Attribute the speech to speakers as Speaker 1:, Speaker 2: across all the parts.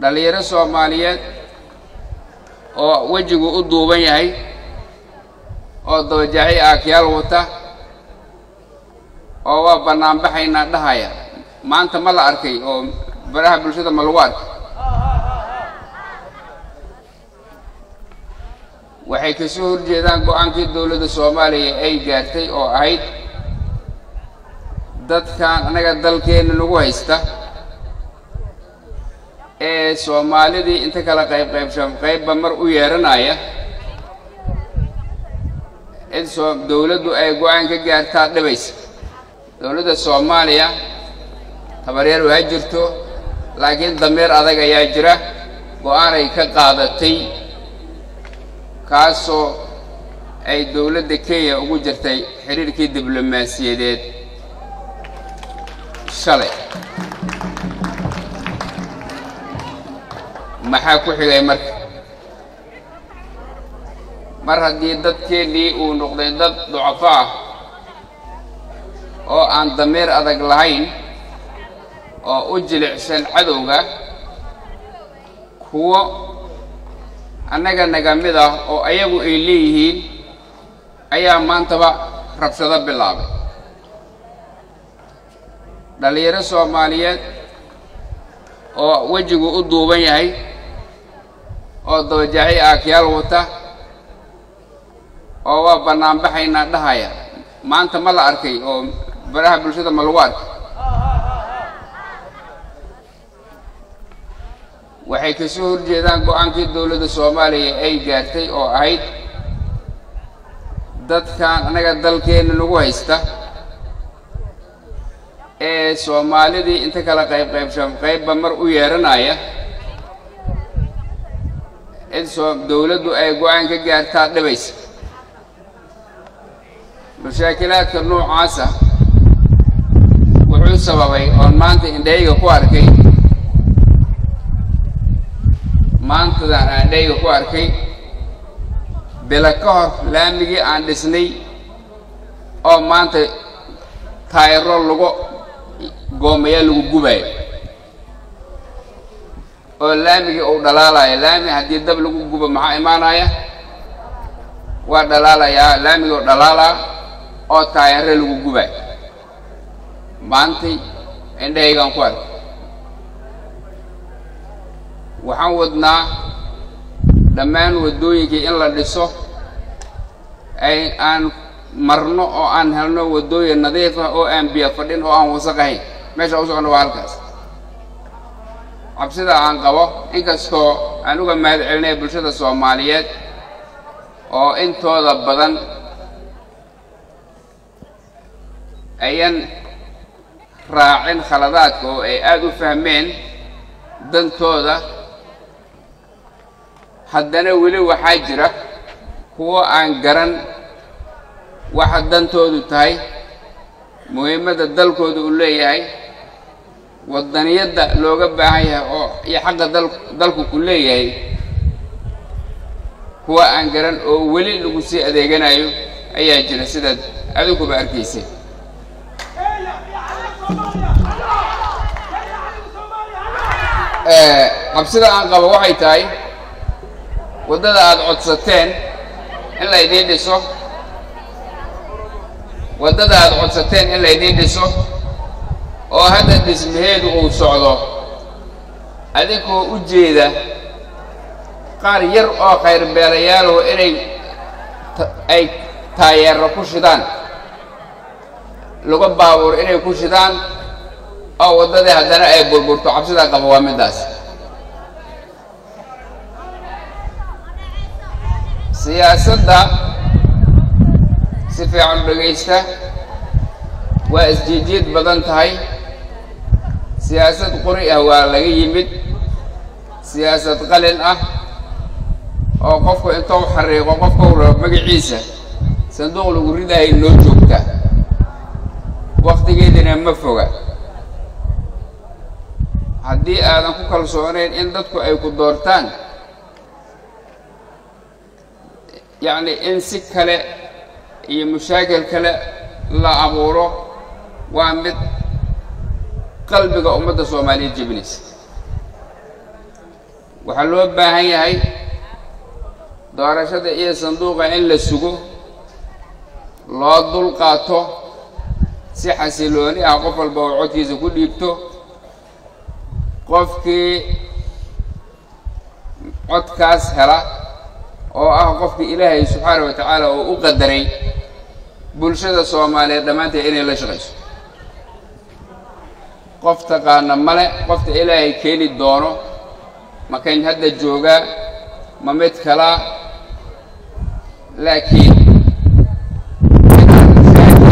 Speaker 1: Dhalinyaro Soomaaliyeed oo wejigu u duuban yahay oo dabajaaxyo aakyaal wata oo waa bannaanbaxaynaa dhahaya, maanta ma la arkay oo baraha bulshada ma lagu arkay? Waxay kasoo horjeedaan go-aankii dowladda Soomaaliya ay gaartay oo ahayd dadkan annaga dalkeenna nagu haysta ee Soomaalidii inta kala qayb qaybshan qaybba mar u yeeranaya in soo dowladdu ay go-aan ka gaartaa dhibaysa. Dowladda Soomaaliya tabaryar waa jirto, laakiin dameer adag ayaa jira. Go-aanay ka qaadatay kaasoo ay dowladda Kenya ugu jirtay xiriirkii diblomaasiyadeed shalay. Maxaa ku xigay marka? Mar haddii dadkeennii uu noqday dad ducafo ah oo aan dameer adag lahayn oo u jilicsan cadowga, kuwo annaga naga mid ah oo ayagu ay leeyihiin ayaa maantaba rabshado bilaabay. Dhalinyaro Soomaaliyeed oo wejigu u duuban yahay oo dabajaaxyo aakyaal wata oo waa bannaanbaxaynaa dhahaya, maanta ma la arkay oo baraha bulshada ma lagu arkay? Waxay kasoo horjeedaan go-aankii dowladda Soomaaliya ay gaartay oo ahayd dadkan annaga dalkeenna nagu haysta ee Soomaalidii inta kala qayb qaybshan qaybba mar u yeeranaya in soo dowladdu ay go-aan ka gaartaa dhibaysa. Mashaakilaadka noocaasa wuxuu sababay oon maanta indhahayga ku arkay, maantadan aan indhahayga ku arkay, bila ka hor laamigii aan dhisnay oo maanta taayiro lagu goomayaa lagu gubayo oo laamigii uu dhalaalayo. Laami haddii dab lagu gubo maxaa imaanaya? Waa dhalaalayaa. Laamigii oo dhalaalaa oo taayiro lagu gubayo maantay indhahaygaan ku arkay. Waxaan wadnaa dhammaan waddooyinkii in la dhiso, ay aan marno oo aan helno waddooyin nadiif ah oo aan biyo fadhin oo aan wasaq ahayn. Meesha u socono waa halkaas. Cabsida aan qabo, inkastoo aan uga mahad celinaya bulshada Soomaaliyeed oo intooda badan ayan raacin khaladaadka oo ay aada u fahmeen dantooda, haddana weli waxaa jira kuwo aan garan waxa dantoodu tahay, muhiimadda dalkooda uu leeyahay, waddaniyadda looga baahan yahay oo iyo xaqa dalku ku leeyahay, kuwa aan garan oo weli lagu sii adeeganayo ayaa jira, sidaad adinkuba arkaysay. Cabsida aan qabo waxay tahay waddada aada codsateen in laydiin dhiso, waddada aada codsateen in laydiin dhiso oo hadda dhismaheedu uu socdo, adinkoo u jeeda qaar yar oo khayrbeelayaalow inay ay taayeero ku shidaan, lagu baabuur inay ku shidaan oo waddadii haddana ay burburto. Cabsidaa qabo waa middaas. Siyaasadda si fiican u dhegaysta, waa isjiidjiid badan tahay. Siyaasad qori ah waa laga yimid, siyaasad qalin ah oo qofku intuu xariiqo qofka uu rabo magaciisa sanduuq lagu ridaayay noo joogta, wakhtigeedina ma foga. Haddii aadan ku kalsoonayn in dadku ay ku doortaan, yacni in si kale iyo mashaakil kale la abuuro waa mid qalbiga ummadda Soomaaliyeed jebinaysa. Waxaa loo baahan yahay doorashada iyo sanduuqa in la sugo, loo dulqaato si xasilooni ah, qof walba oo codkiisa ku dhiibto. Qofkii codkaas hela oo ah qofkii Ilaahay subxaana wa tacaala oo u qadaray bulshada Soomaaliyeed dhammaanteed inay la shaqayso. Qof taqaana male qofta Ilaahay keeni doono, ma kan hadda joogaa ma mid kalaa, laakiin inaan mashaakil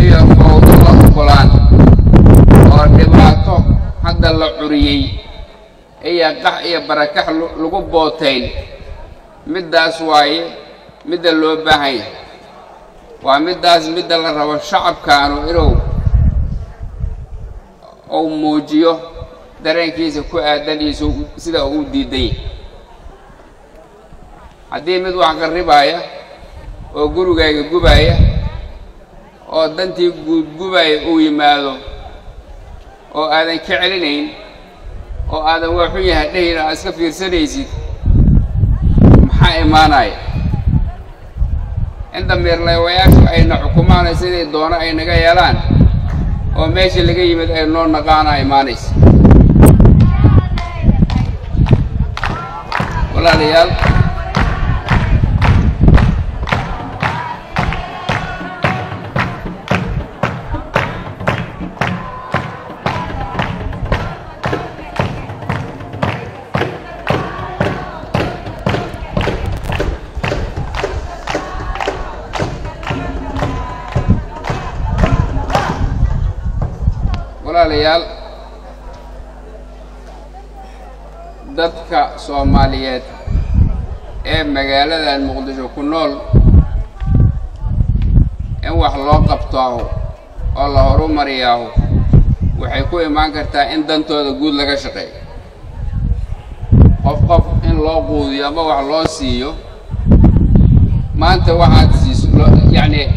Speaker 1: iyo fawdo la ogolaan oo dhibaato hadda la curiyey iyo qax iyo barakax lagu bootayn, middaas waaye midda loo baahan yahay. Waa middaas midda la rabo shacabkaanu inuu uu muujiyo dareenkiisa ku aadan iyo sida uu u diidan yahay. Haddii mid wax qarribaaya oo gurigaaga gubaaya oo dantii guudgubaaya uu yimaado oo aadan ka celinayn oo aadan waa xun yahay dhehin aad iska fiirsanaysid, maxaa imaanaya? In damiirleewayaashu ayna xukumaan siday doono ay naga yeelaan oo meesha laga yimid ay noo naqaana imaanaysa. Walaalayaal, walaalayaal, dadka Soomaaliyeed ee magaaladan Muqdisho ku nool in wax loo qabtaaho oo la horumariyaaho waxay ku imaan kartaa in dantooda guud laga shaqeeyo. Qof qof in loo quudiyo ama wax loo siiyo maanta waxaad siiso yacni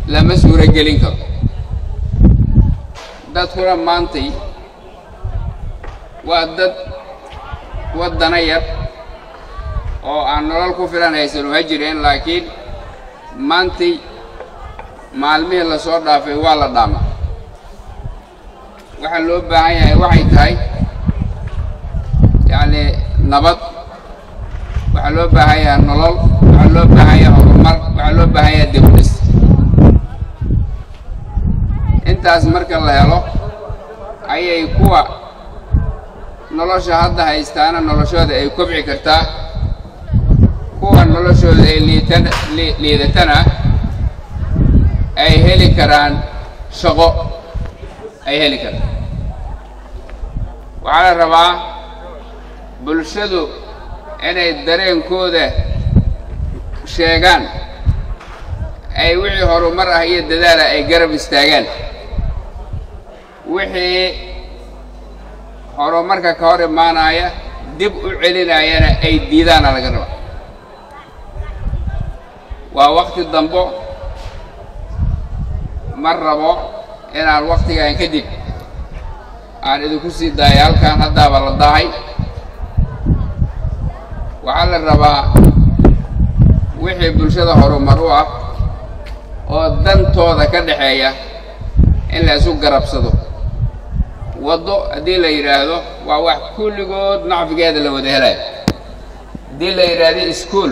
Speaker 1: lama suuro gelin karo. Dadkuna maantay waa dad waddana yar oo aan nolol ku filan haysan ha jireen, laakiin maantay maalmihii lasoo dhaafay waa la dhaamaa. Waxaa loo baahan yahay waxay tahay yacni nabad, waxaa loo baahan yahay nolol, waxaa loo baahan yahay horumar, waxaa loo baahan yahay dib u dhis. Intaas marka la helo ayay kuwa nolosha hadda haystaana noloshooda ay kobci kartaa, kuwa noloshooda ay liitan liidatana ay heli karaan shaqo ay heli karaan. Waxaa la rabaa bulshadu inay dareenkooda sheegaan, ay wixii horumar ah iyo dadaala ay garab istaagaan, wixii horumarka ka hor imaanaya dib u celinayana ay diidaana laga rabaa. Waa wakti dambo, ma rabo inaan waktigan kadib aan idinku sii daayo halkan, haddaaba la daahay. Waxaa la rabaa wixii bulshada horumar u ah oo dantooda ka dhexeeya in la isu garabsado. Waddo haddii la yidhaahdo waa wax kulligood nacfigeeda la wada helayo, haddii la yidhaahdo iskuol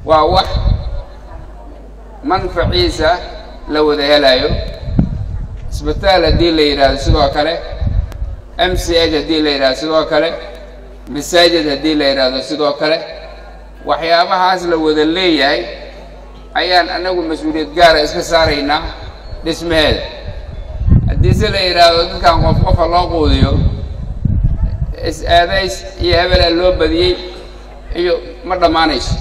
Speaker 1: waa wax manfaciisa la wada helayo, isbitaal haddii la yidhaahdo sidoo kale, m c h haddii la yidhahdo sidoo kale, masaajid haddii la yidhaahdo sidoo kale. Waxyaabahaas la wada leeyahay ayaan anagu mas-uuliyad gaara iska saaraynaa dhismaheeda. Haddii se la yidhaahdo dadkan qof qofa loo quudiyo, is-aadays iyo hebelaa loo badiyey iyo ma dhammaanayso.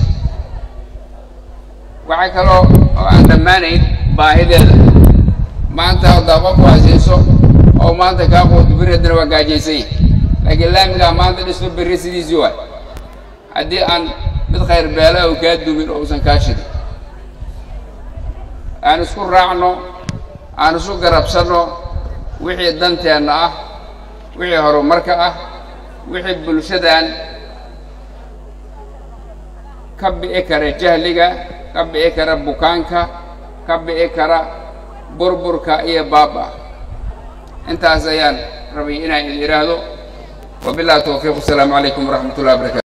Speaker 1: Waxaa kaloo oo aan dhammaanayn baahideeda. Maanta haddaa qof waasiiso oo maanta kaa quuto, berri haddana waa gaajaysan yahay, laakiin laamigaa maanta dhisto berri sidiisii waay, haddii aan mid khayr beela oo kaa dumin oo uusan kaa shidin. Aan isku raacno, aan isu garabsanno wixii danteenna ah, Wixii horumarka ah, wixii bulshadan ka bi'i kara jahliga, ka bi'i kara bukaanka, ka bi'i kara burburka iyo baaba. Intaas ayaan rabay inaan idin idhaahdo. Wabillahi towfiiq. Asalaamu calaykum waraxmat ullahi wabarakatu.